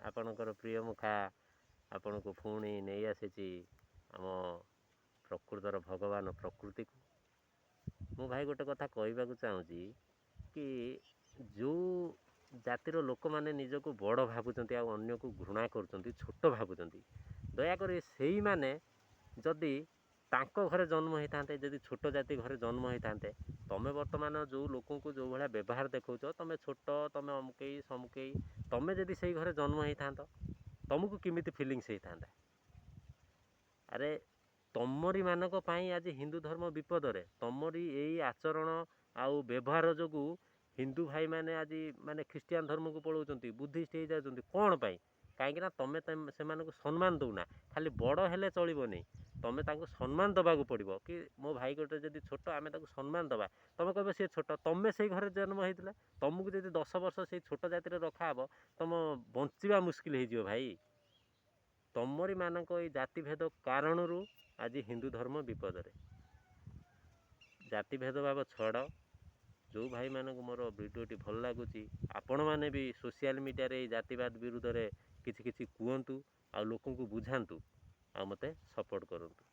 ଆପଣଙ୍କର ପ୍ରିୟ ମୁଖା ଆପଣଙ୍କୁ ପୁଣି ନେଇ ଆସିଛି ଆମ ପ୍ରକୃତର ଭଗବାନ ପ୍ରକୃତିକୁ। ମୁଁ ଭାଇ ଗୋଟେ କଥା କହିବାକୁ ଚାହୁଁଛି କି ଯେଉଁ ଜାତିର ଲୋକମାନେ ନିଜକୁ ବଡ଼ ଭାବୁଛନ୍ତି ଆଉ ଅନ୍ୟକୁ ଘୃଣା କରୁଛନ୍ତି, ଛୋଟ ଭାବୁଛନ୍ତି, ଦୟାକରି ସେଇମାନେ ଯଦି ତାଙ୍କ ଘରେ ଜନ୍ମ ହେଇଥାନ୍ତେ, ଯଦି ଛୋଟ ଜାତି ଘରେ ଜନ୍ମ ହେଇଥାନ୍ତେ, ତମେ ବର୍ତ୍ତମାନ ଯେଉଁ ଲୋକଙ୍କୁ ଯେଉଁ ଭଳିଆ ବ୍ୟବହାର ଦେଖାଉଛ, ତମେ ଛୋଟ, ତମେ ଅମୁକେଇ ସମୁକେଇ, ତମେ ଯଦି ସେଇ ଘରେ ଜନ୍ମ ହେଇଥାନ୍ତ, ତମକୁ କେମିତି ଫିଲିଙ୍ଗସ୍ ହେଇଥାନ୍ତା? ଆରେ ତମରି ମାନଙ୍କ ପାଇଁ ଆଜି ହିନ୍ଦୁ ଧର୍ମ ବିପଦରେ। ତମରି ଏଇ ଆଚରଣ ଆଉ ବ୍ୟବହାର ଯୋଗୁଁ ହିନ୍ଦୁ ଭାଇମାନେ ଆଜି ମାନେ ଖ୍ରୀଷ୍ଟିଆନ ଧର୍ମକୁ ପଳାଉଛନ୍ତି, ବୁଦ୍ଧିଷ୍ଟ ହେଇଯାଉଛନ୍ତି। କ'ଣ ପାଇଁ? କାହିଁକିନା ତମେ ସେମାନଙ୍କୁ ସମ୍ମାନ ଦେଉନା। ଖାଲି ବଡ଼ ହେଲେ ଚଳିବନି, ତମେ ତାଙ୍କୁ ସମ୍ମାନ ଦେବାକୁ ପଡ଼ିବ କି ମୋ ଭାଇ ଗୋଟେ ଯଦି ଛୋଟ, ଆମେ ତାକୁ ସମ୍ମାନ ଦେବା। ତମେ କହିବ ସିଏ ଛୋଟ, ତମେ ସେଇ ଘରେ ଜନ୍ମ ହେଇଥିଲା, ତମକୁ ଯଦି 10 ବର୍ଷ ସେଇ ଛୋଟ ଜାତିରେ ରଖାହେବ, ତମ ବଞ୍ଚିବା ମୁସ୍କିଲ ହେଇଯିବ ଭାଇ। ତମରି ମାନଙ୍କ ଏଇ ଜାତିଭେଦ କାରଣରୁ ଆଜି ହିନ୍ଦୁ ଧର୍ମ ବିପଦରେ। ଜାତି ଭେଦଭାବ ଛଡ଼। ଯେଉଁ ଭାଇମାନଙ୍କୁ ମୋର ଭିଡ଼ିଓଟି ଭଲ ଲାଗୁଛି, ଆପଣମାନେ ବି ସୋସିଆଲ ମିଡ଼ିଆରେ ଏଇ ଜାତିବାଦ ବିରୁଦ୍ଧରେ କିଛି କିଛି କୁହନ୍ତୁ ଆଉ ଲୋକଙ୍କୁ ବୁଝାନ୍ତୁ ଆଉ ମୋତେ ସପୋର୍ଟ କରନ୍ତୁ।